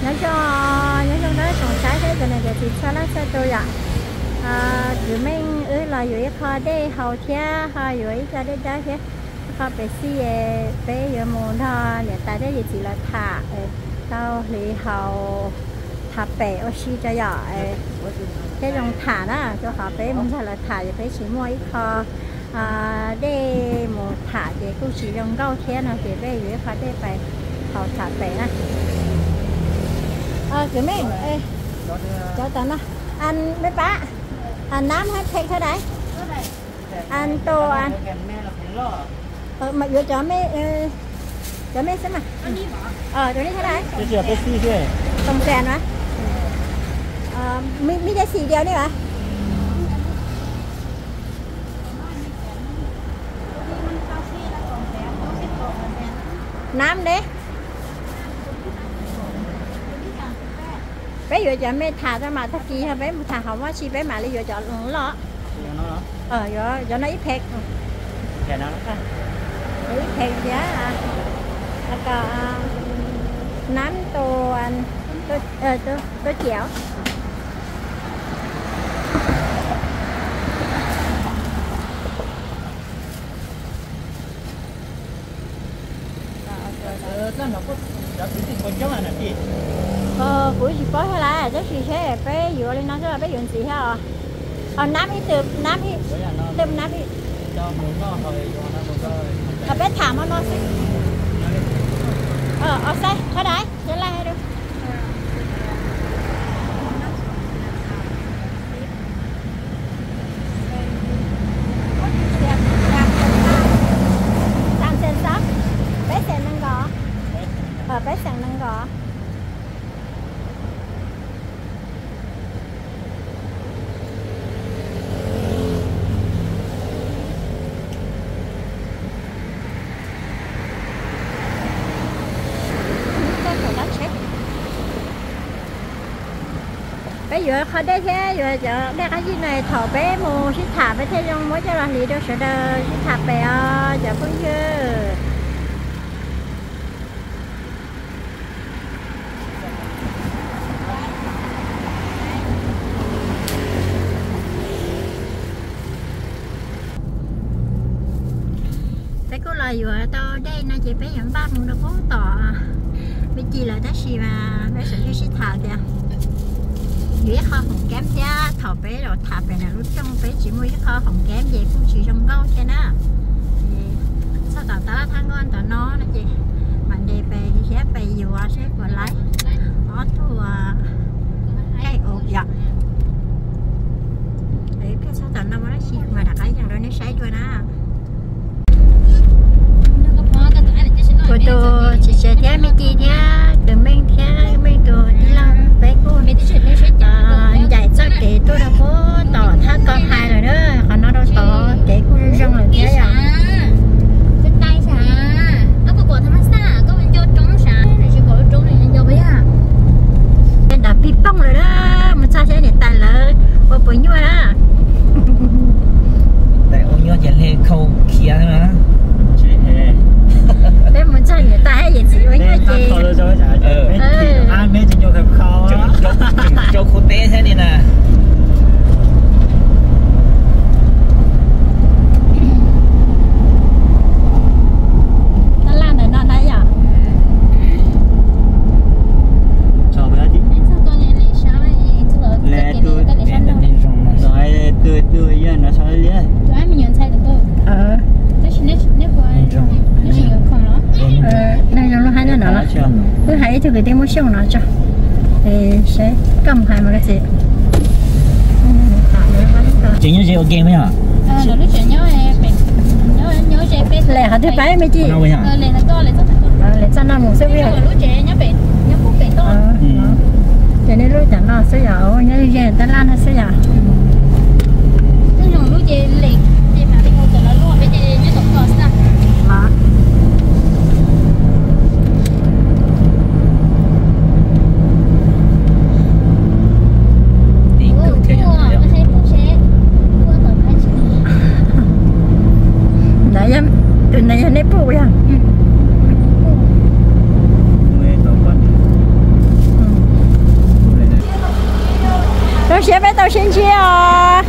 Nyob zoo, nyob zoo nawb tsoom saib thiab cov niam cov txiv txhua leej txhua tus yom. Kwv Meej wb los yuav ib qho dej haus thiab ho yuav ib co dej dawb thiab ib qho pes xij, peb yuav mus nrog niam tais thiab yawm txiv lawv tham, tau hliv haus, tham pem ua si rau yom, thiab zoo tham na, rau qhov peb mus nrog lawv tham ces peb tsis muaj ib qho dej mus tham ces kuj tsis zoo nkauj thiab no ces peb yuav ib qho dej pais haus tham pem na. Kwv Meej, cov tam no, anh mấy bác, anh Nam hết phép thế đấy. Anh tô anh. Ờ, mà yuav cov me, cov me xwb mà. Ờ, cov me thế đấy. Tổng sản mà. Ờ, mi, mi dây xì điều đi mà. Nam đấy. Peb yuav cov me tham tau mas tag kis peb mus tham hauv mob si peb mam li yuav cov loj. Yuav cov no ib phev. Ib phev thiab. Nam tô, tô ciav. Kuv tsis paub thiab lawm tab sis seb peb yuav li no xwb los peb yuav ntxiv thiab os. Nam ib tw, nam ib tw, nam ib. Peb tham hmo no xwb. Os xaib qhov dais, yog laj hais rau. Peb xeem nees nkaum. Peb xeem nees nkaum. Peb yuav qhov dej thiab yuav cov dej qab yij no thaum peb mus sib tham peb thiaj zoo muab coj los hliv rau sawv daws sib tham pem os cov phooj ywg. Peb kuj los yuav tau dej no ces peb yuav npaj mus rau pem tom me ci lawm tab sis mas peb sawv daws sib tham tias yuav ib qho hoom keb thiab thaum peb los tham pem nram lub rooj peb tsis muaj ib qho hoom keb ces kuj tsis zoo nkauj thiab na. Txog tom tab laj thab nkoj ntawm no no ces mam nres pem thiab pem yuav seb puas laib ob tug dej ua yom. Peb txog tom no mas dab tsi mas rov qab yees rau nej saib dua na. Kuv tus txiv tsev thiab me ci thiab tus meej thiab meej tus tij laug peb kuj ncaim txoj kev tuaj rau pem tom thab koj hais lawm na, qhov no rau tod kev kuj zoo zoo lawm thiab yom. Peb nrad pij pooj lawm na, mus txog thiab niam tais lawv ua puas nyuaj na. Tais ua nyuaj ces hle khau khiav na. Peb mus txog niam tais thiab yawm txiv ua nyuaj ces rau khau teb thiab ni na. Tab laj ntawm no na yom. Neeg zoo lub hab nyob no los, wb hais ib tug kwv tij Hmoob Xyooj no tso, es seb koj mus hais mas koj txiv. Tsev nyob ze ua ke me yom. Lem qhov twg pab me ci. Lem txoj no mus xwb peb. Ces nej lub cov no xwb yom, nyob ze tab laj no xwb yom. Tus ntawd yog nej pum yog? Ntsia os.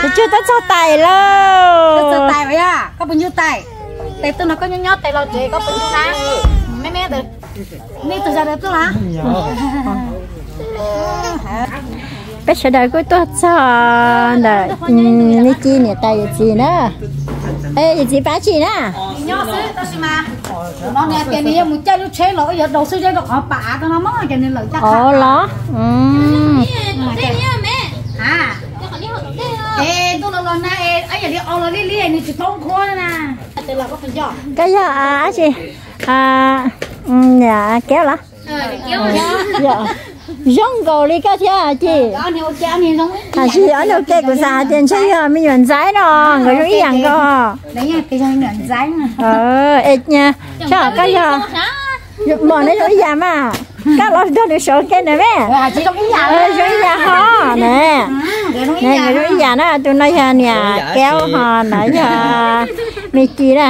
Tus tswg twb txog tais lawm. Koj puas ncu tais? Tes twg no koj nyob nyob tes los tsev koj puas ncu na? Me me tes. Nej tus yog tus twg na? Peb sawv daws kuj tuaj txog ntawm me ci niam tais yawm txiv na. Yawm txiv pab tsi na? Nyob xwb tab sis mas no nws tias nws yuav mus caij lub tsheb los yuav daus xwb zeb rau qhov pam av no mog ces nws lawm caj qha los. Es ntuj los los na es yam li o los li li nws tsis paub qhuab na. Koj yog dab tsi? Niam Kev los? Zoo nkaus li koj thiab Ci. Tab sis ob nug ke kuv xav hais tias ntshe yog me nyuam ntxaib no, nkawd zoo ib yam nkaus. Es koj yog mom neb zoo ib yam mas. Koj los nrog nws sawv ke na me. Zoo ib yam ho na. Nkawd zoo ib yam na, tus no yog niam Kev ho no yog me ci na.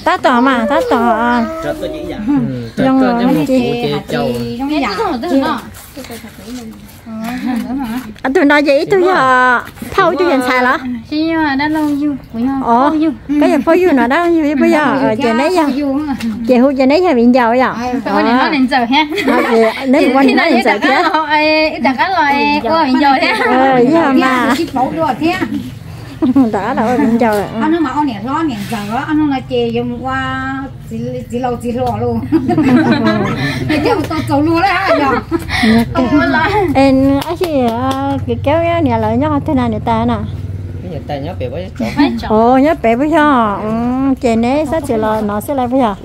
Tab tom mas tab tom. Zoo me ci. Tus no ces ib tug yog phauj ib tug yog ntxhais los? Os, koj yog phauj yug no dab laug yug ib puas yog? Ces neb yog, ces hu ces neb yog viv ncaus yom? Neb mus ua niam hlob niam ntxawm thiab. Yog mas. Rov qab los ua viv ncaus. Txiv laus txiv hluas los. Tab sis kwv Kev niam lawv nyob qhov twg na niam tais na? Os, nyob pem puas yog? Ces neb txhob txwm los no xwb lawm puas yog?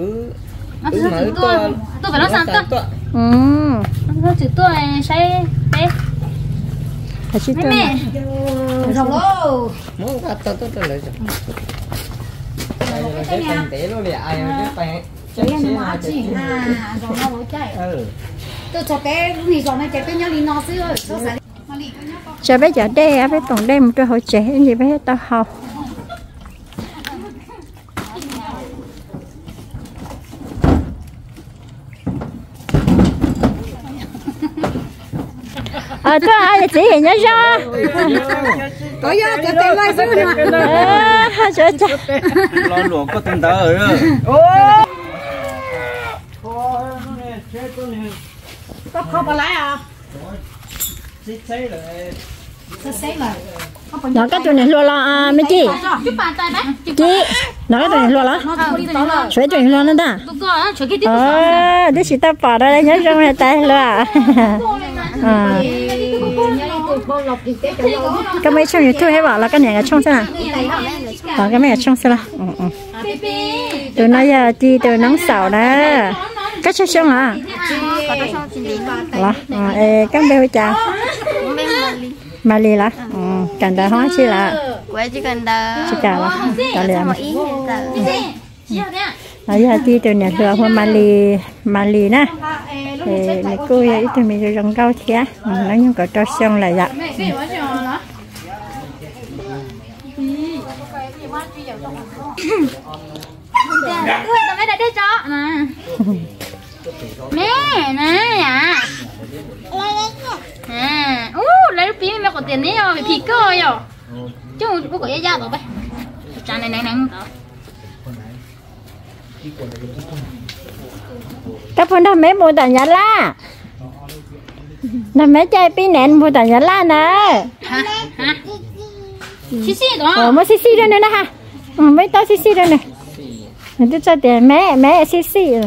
Tso peb cov dej, peb toom dej mus rau hauv tsev ib ntsis peb thiaj tau haus. Tuaj, yawm txiv nyob zoo. Koj kho pom lawm os. Nov koj tus niam hluas los me Ci? Ci, nov koj tus niam hluas los? Tshuav ib tug niam hluas no ntag. Twb tsis tau pom rau nyob zoo tas hluas. Koj muaj ib tshooj YouTube thiab los koj niam nkawd tshooj xwb na? Koj muaj nkawd tshooj xwb los? Tus no yog Ci tus noob xaum na. Koj tsawg xyoo los? Los, koj npe hu cas? Malis los? Kawm ntawv hoob tsi lawm? Tsis kawm los? Los yog Ci tus niam hluas hu ua Malis na. Nws kuj yog ib tug me zoo zoo nkauj thiab, hnub nyoog kaum rau xyoo lawm yom. Me na, ub, lawv lub pib me qhov tias neb yog phim koj yom. Coj mus ua kom yaj yaj tod, tsa nees nees tod. Koj puas nrog me mus tom Nyab Laj? Nrog me caij pib nev mus tom Nyab Laj na. Muab xib xib rau nws na ha. Muab ib tauv xib xib rau nws. Nws twb txawj tias me me xib xib.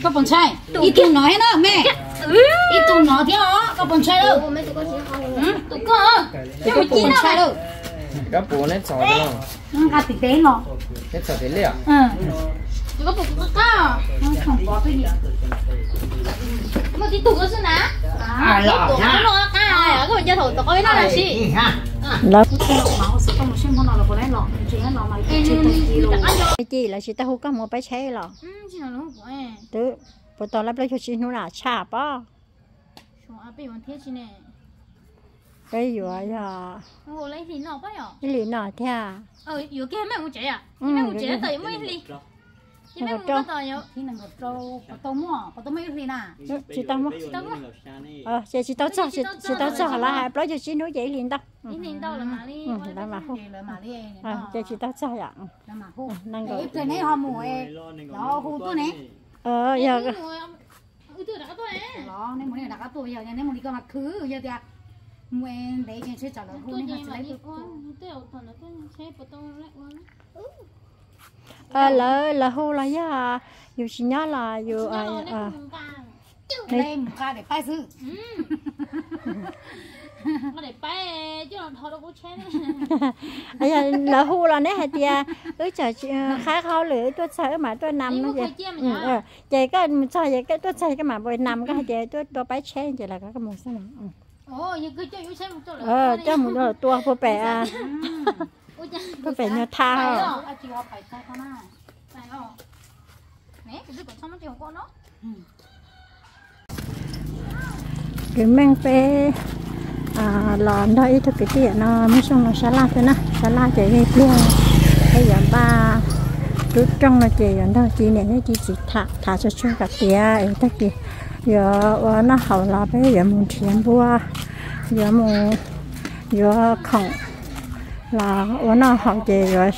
Koj puas ntshai? Ib tug no thiab na me, ib tug no thiab os, koj puas ntshai lawm? Tus koj, koj puas ntshai lawm? Nqa tim teb los. Muaj tib tug xwb na. Ib tug no qab, koj cia thaum tom qab no si. Ci, lawv tsis tau hu koj mus pab tsheb los? Twb Puas tau lawm plaub caug tsib hnub na tshaj pob. Peb yuav yog ib hlis no thiab. Tsis tau muaj, ces tsis tau txog, ces tsis tau txog lawm, plaub caug tsib hnub ces ib hlis ntau. Ces tsis tau txog yom. Yog lawv, lawv hu los yog yus tsis nyob los yus lawv hu los neb hais tias wb tseem qhab hauj lwm wb tuaj txog wb mam tuaj nam no. Ces koj mus txog ces koj tuaj txog koj mam mus nam, koj hais tias tuaj tua pab tsheb ces lawv kom koj mus xwb. Coj mus tua puag pem, puag pem nyuag tha. Kwv Meej peb los nrog ib tug kwv tij no muaj xyoo los sab laj xwb na, sab laj ces ib pliag peb yuav npaj rub rooj no ces yuav nrog ci niam thiab ci txiv tham, tham tsuag tsuag kom tiav es tag kis yuav ua noj haus los peb yuav mus nrhiav npua, yuav mus yuav khoom los ua noj haus ces yuav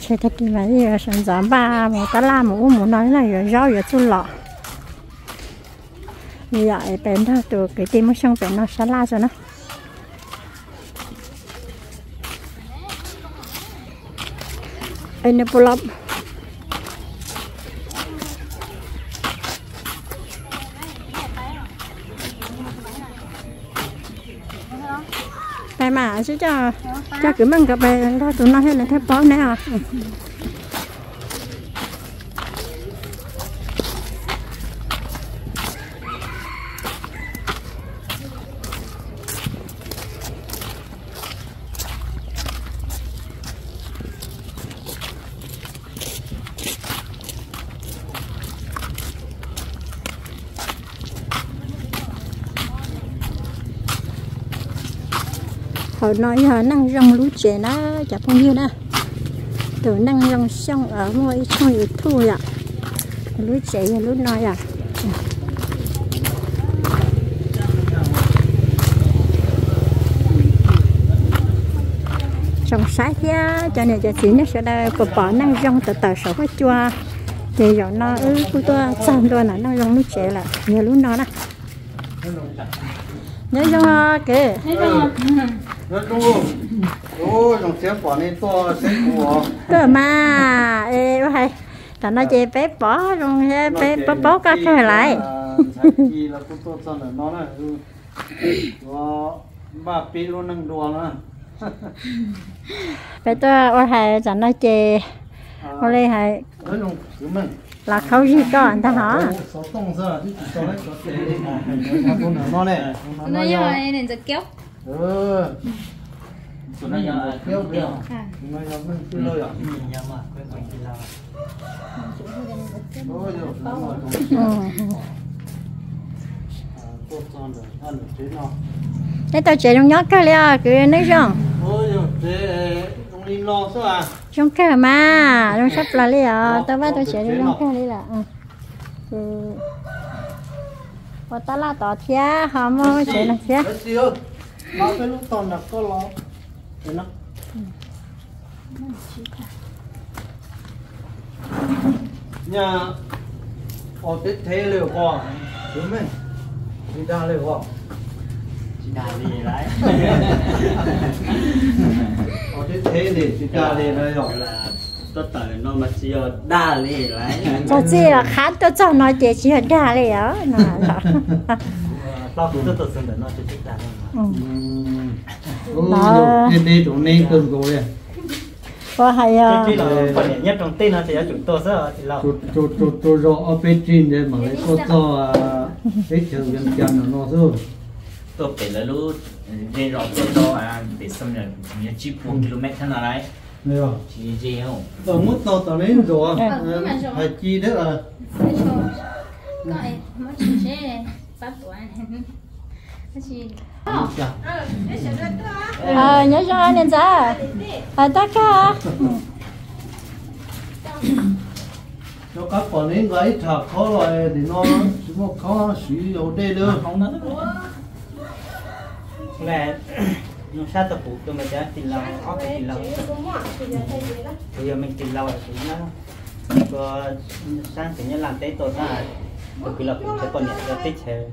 tseg tag kis mas yuav sawv ntxov npaj mus tab laj mus ub mus no na, yuav zaub yuav txuj lom. Li yom, es peb nrog tus kwv tij muaj xyoo pem no sab laj xwb na. Es nws puas los pais mas sib coj, coj Kwv Meej nkawd pais nrog tus no thiab nws thiaj paub neb os. Hauv no yog Neej Zoo lub tsev na cov phooj ywg na. Tus Neej Zoo Xyooj muaj ib tshooj YouTube yom. Lub tsev yog lub no yom. Tsoom saib thiab cov niam cov txiv nej sawv daws puas pom Neej Zoo tawm tawm saum huab cua. Ces zaum no wb kuj tuaj txog ntua ntawm Neej Zoo lub tsev lawm, yog lub no na. Nyob zoo kev. Tuaj mas, es ua hais, tam no ces peb pom zoo thiab peb paub paub koj kawg lawm. Peb tuaj ua hais tam no ces ua li hais los khaub zig koj ntag hov. Neb tau tsev zoo nyob kawg li os kwv Neej Zoo? Zoo kawg mas, zoo tshaj plaws li os, tau vaj tau tsev zoo zoo kawg li lawm. Ua tab laj tod thiab ho muaj tsev no thiab. Nyab, ua teb thev li os, Kwv Meej, tsis dag li os. Tsis dag li lawm. Ua teb thev li tsis dag li na yog. Tuaj tawm no mas tsis yog dag li lawm. Txog txij qhab tuaj txog no ces tsis yog dag li os no. Ua hais yog nyob rau tej no ces yuav tsum tuaj xwb. Rau zog ob peb tsig ntawd mam li tuaj txog teb chaws Vias Cas no xwb. Tuaj pem lawv lub zej zos tuaj rau pem xeem nyob tsib puas kilomev thiab no lauj. Tsis ze. Muab txog tom lub zos hais ci thiab. Koj muab tsis seb pab tuav. Nyob zoo niam ntxawm. Tab koj rov qab pom neb nqa ib rhab khob los nim no tsis muaj khob siv ua dej lawm. Sab tau kuv tus me cov tij laug ob tug tij laug, kuv yog me tij laug kuv nyob tua sab tsev nyob Laj teb tuaj tab tus kwv los kuv tsev poj niam rau teb chaws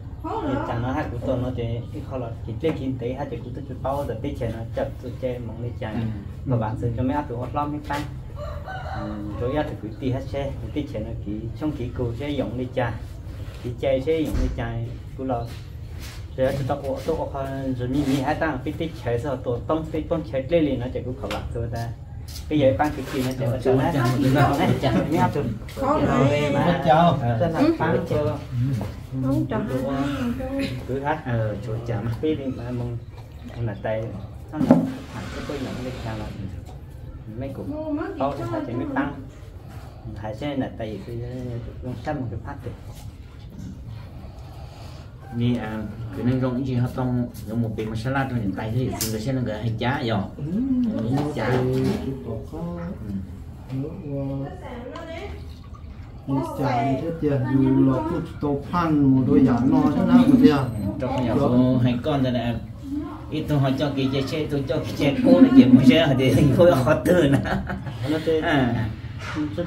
li cas no hab kuv tuaj no ces ib qho los kev dlej kev ntev hab ces kuv twb tsis paub tus teb chaws no coj txuj cai moov li cas. Vam txwv rau meb ob tug ua hlob meb pab rau ib ob tug kwv tij hab seb teb chaws no kev tshoob kev kug seb yoov li cas, kev cai seb yoov li cas. Kuv los tsis tau ua tuaj ua qho ntsis me me hab tab peb teb chaws xwb tua toob peb toob chaw dlej li no ces kuv khuv vam txwv tas peb yog ib pab kwv tij no ces ua tsaug na. Kwv hab peb li mus niam tais txhob nco tham seb puab yoov li cas los meb kuj paub li hab ces meb paab hais seb niam tais zoo sab mus rau phab twg. Kwv Neej Zoo ib ntsis ho tau yuav mus pem mus sab laj rau niam tais thiab yawm txiv nkawd seb nkawd hais cas yog. Cas li cas thiab tiag, yus los kuj tsis tau phaj mus rau yam no thiab na tiag. Rau qhov yam kuv hais koj ntawd, ib tug ho coj kev cai tshiab, ib tug coj kev cai qub no ces mus seb hais tias yus yuav qhov twg na.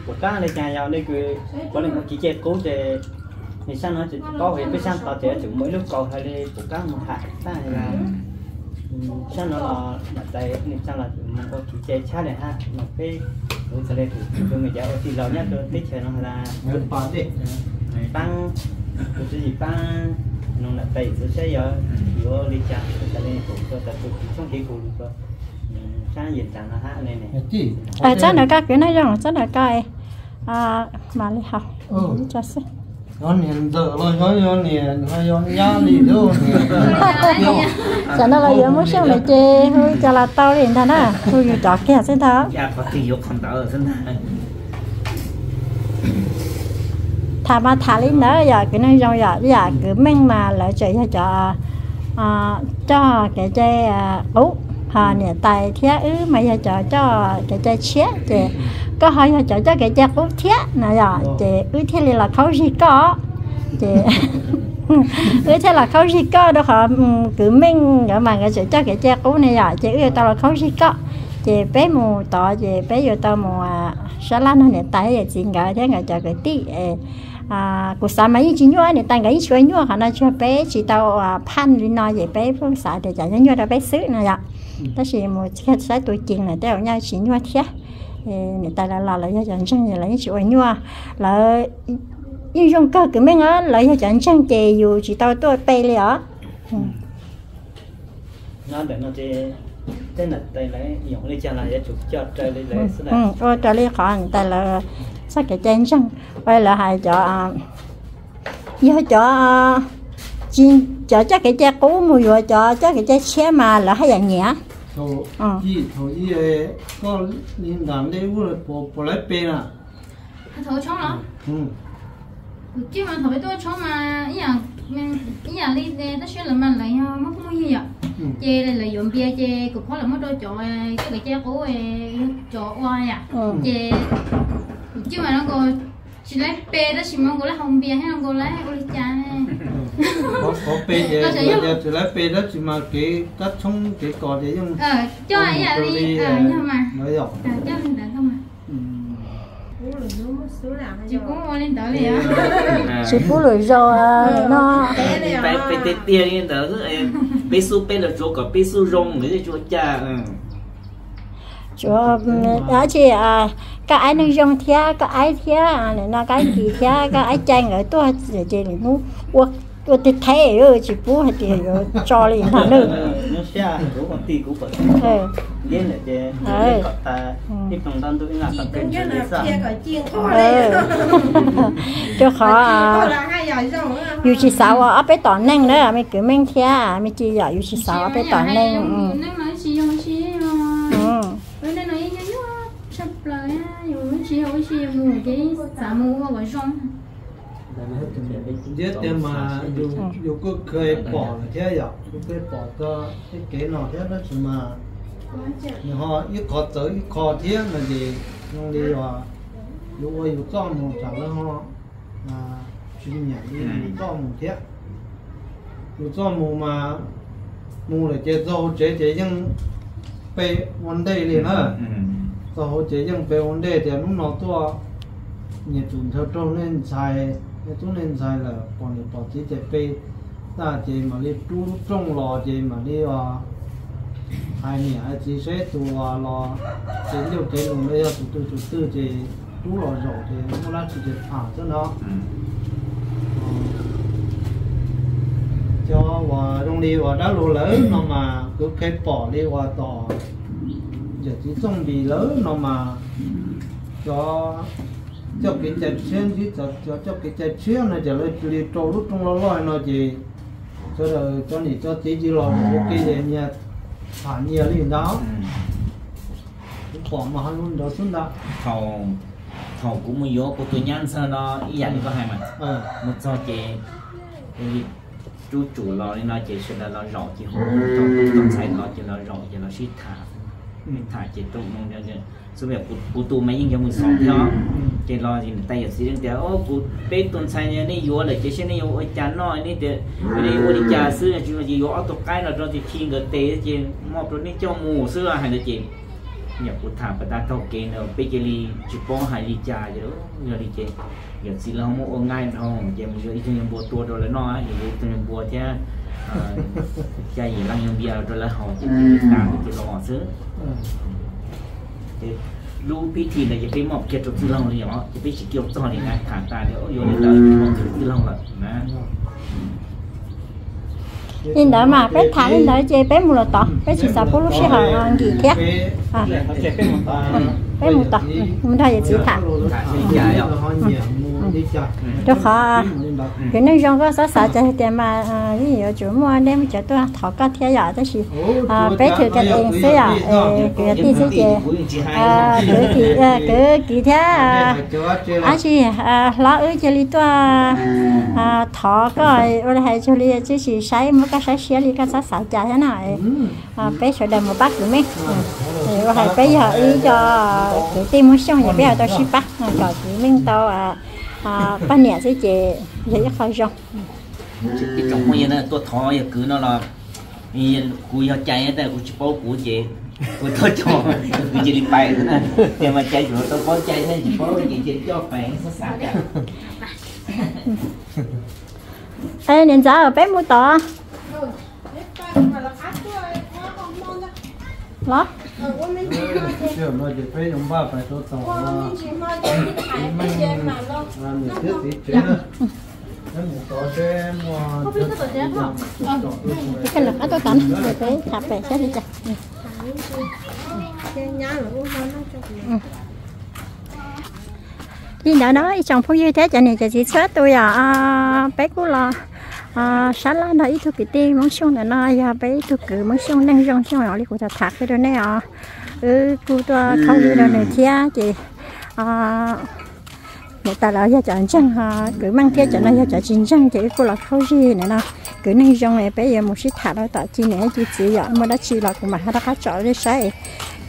Pum kab li cas yog li kws puav leej ua kev cai qub ces nws sab no tsis paub, peb sab tod ces yuav tsum muaj ib lub kaus hais li pum kab mus ham tab sis sab no los niam tais nws tsaa los mus ua kev cai tshab li hab no peb kuv txhad le kuv tus me cov ua tij laug nyob rau teb chaws no has tas paab, kuv tswv yim paab noog niam tais txwv saib yog yuav li cas, kuv txhad le kuv tau tas tus kev tshoob kev kug rau sab yim nrad no hab ne. Txhob nrog koj kwv Neej Zoo, txhob nrog koj mam li haus xwb. Yog niam ntxawm los yog, yog niam, yog nyab li. Tam no los yuav muab xyuas lawm ces hu cas los tau li ntag na, hu yus cov kiag xwb ntag. Tham mas tham li ntawd yom, kwv Neej Zoo yom, yam kwv Meej mas lawv tseem yog cov coj kev cai qub, ho niam tais thiab wb mas yog cov coj kev cai tshiab ces koj ho yog cov coj kev cai qub thiab no yom, ces wb thiaj li los khaub zig koj. Ces wb thiaj los khaub zig koj rau qhov kwv Meej nkawd mas nkawd tseem coj kev cai qub ne yom, ces wb yuav tau los khaub zig koj. Ces peb mus tod ces peb yuav tau mus sab laj nug niam tais yawm txiv nkawd thiab nkawd cov kwv tij. Kuv xav mas yeej tsis nyuaj, niam tais nkawd yeej tsis ua nyuaj, qhov no tsuas peb tsis tau phaj li no ces peb pheej xav tias cas nyuaj nyuaj rau peb xwb no yom. Tab sis mus saib tus ceev lawm tej zaum nyaj tsis nyuaj thiab. Niam tais lawv los lawv yog cov ntseeg lawv yeej tsis ua nyuaj. Lawv yeej zoo kawg kwv Meej os, lawv yog cov ntseeg ces yus tsis tau tuaj pe li os. Ua raws li qhov niam tais lawv txoj kev cai ntseeg, ua lawv hais cov, yog cov, cov coj kev cai qub mus yuav cov coj kev cai tshiab mas lawv haj yam nyiam. Thaum ub, koj li nram ntej ub puas lawv pe na? Thaum ua tshoob los? Kuv cwj mas thaum peb tuaj ua tshoob mas ib yam li tab sis lawv mas lawv yog muaj phooj ywg yom, ces lawv yuav npias ces kuv phob lawv muab rau cov coj kev cai qub, yog cov ua yom, ces kuv cwj mas no nkaus tsis laib pe tab sis mas nkaus lawv haus npias thiab no nkaus lawv ua li cas ne. Qhov pe ces tsis laib pe tab sis mas kev kab tshoob kev kos ces yeej coj ib yam li, yog mas, coj li ntawd mas. Tsis pub ua li ntawd li. Tsis pub lwm zaus no. Peb tiag tiag li ntawd, peb xub peb los tsuav kom peb xub zoo, nws tsuav cas. Tsuav dab tsi, koj aib Neej Zoo thiab koj aib thiab, nim no koj aib Kis thiab koj aib Cai nkawd tuaj ces lwm hnub ua ua tib thaiv, tsis pub hais tias yuav tso li ntag nawb. Rau qhov yus tsis xav ua ob peb tom neeg na, me kwv Meej thiab me Ci yom, yus tsis xav ua ob peb tom neeg. Ntsia tias mas yus kuj kheev pom lawm thiab yom, yus kheev pom txog tej kev no thiab tab sis mas nws ho ib qho txawv ib qho thiab no ces zoo li uas yus ua yus txoj mus tsam lawv ho tsis nyiam li yus txoj mus thiab. Yus txoj mus mas mus lawm ces txog hauv tsev ces yeej pe ua ntej li na. Txog hauv ces yeej pe ua ntej tias hnub no tuaj nyias tsum ntshaw raug nej ntxhais, nej tub nej ntxhais lawm pom niam pom txiv ces pe tag ces mam li rub lub rooj los ces mam li hais niam hais txiv saib tus uas los kev ncauj kev lus no yog tus twg tus twg ces rub los zaum ces muaj dab tsi ces tham xwb no. Cov uas zoo li uas dab laug lawm no mas kuv kheev pom li uas tom yawm txiv Txooj Npis lawm no mas cov coj kev cai tshiab ntsib cov coj kev cai tshiab no ces lawv cia li rau lub rooj loj loj no ces sawv daws cov niam cov txiv cia los ua ke ces nyias tham nyias li ntawd. Kuv pom mas ho zoo li ntawd xwb ntag. Thaum kuv mus yuav kuv tus nyab ntxawg no ib yam li koj hais mas, mus txog ces rub tsum los li no ces sawv daws los zaum ces hu tau tus ntxhais los ces los zaum ces los sib tham, tham ces tau xub, kuv tus mas yeej yog mus xov thiab, ces los niam tais yawm txiv tias kuv peb tus ntxhais nej yuav lawm ces seb nej yuav ua cas noj, nej tias nej ua li cas xwb, tsis yuav ces yuav ob tug qaib no rau txiv Khi nkawd tes ces muab rau nej coj mus xwb hais ntawd ces yog kuv tham pas tag taug kev ntawd peb cia li tsis paub hais li cas, yog li ces yawm txiv lawv ho muab ua nqaij dhau ces mus yuav ib tug nyuag npua tua rau lawv noj, yuav ib tug nyuag npua thiab ca yim leej nyuag npias rau lawv haus ces tas ces los xwb. Ces lub pib thi ntawd ces peb muab kiag rau txwj laug li os, ces peb tsis kiag txog li na, tham tas tias yuav li ntawd, txwj laug lawm na. Li ntawd mas peb tham li ntawd ces peb mus los tod, peb tsis xav pub lub sij hawm nkim thiab. Peb mus tod, mus nrog yawm txiv tham. Rau qhov kwv neej zoo koj xav xav cas hais tias mas yeej yuav tsum muaj dej muaj cawv tuaj thov koj thiab yom, tab sis peb thwm kas ees xwb yom, kwv tij xwb ces kwv, kwv kwv thiab dab tsi hlob wb cia li tuaj thov koj ua li hais cuag li tsis saib muab koj saib siab li koj xav xav cas thiab no. Peb sawv daws mus pab kwv Meej, ua hais peb yog ib co kwv tij Hmoob Xyooj es peb yuav tau sib pab kom kwv Meej tau poj niam xwb ces yog ib qho zoo. Ib tsoom phooj ywg tuaj thov yog kwv no los, kuv yog cai tab kuv tsis paub kuv ces kuv tuaj coj kwv cia li pais, ces mas cai tsuas tau paub cai thiab tsis paub ces cia li coj pais xav xav cas. Niam ntxawm peb mus tod los. Peb mus tod seb muaj, peb tham pem saib li cas. Li ntawd no ib tsoom phooj ywg thiab cov niam cov txiv txhua tus yom, peb kuj los sab laj nrog ib tug kwv tij Hmoob Xyooj ntawm no, yog peb ib tug kwv Hmoob Xyooj neej zoo Xyooj os, li kuv tham tham qhia rau nej os. Wb kuj tuaj khaub zig rau nws thiab ces niam tais los yog cov ntseeg, kwv Meej thiab cov no yog cov tsis ntseeg ces wb kuj los khaub zig ntawm no. Kwv neej zoo peb yuav mus sib tham rau tom ci niam ci txiv yom, muaj dab tsi los kuv mam ho rov qab tsom rau nej saib.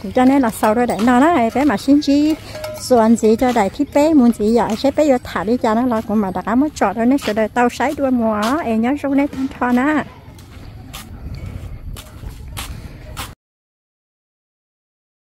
Kuv coj neb los xaus rau daim no na, peb mam sib ntsib txuas ntxiv rau daim thib peb mus ntxiv yom, seb peb yuav tham li cas no los kuv mam rov qab muab tsom rau nej sawv daws tau saib dua mus os, es nyob zoo nej tag nrho na.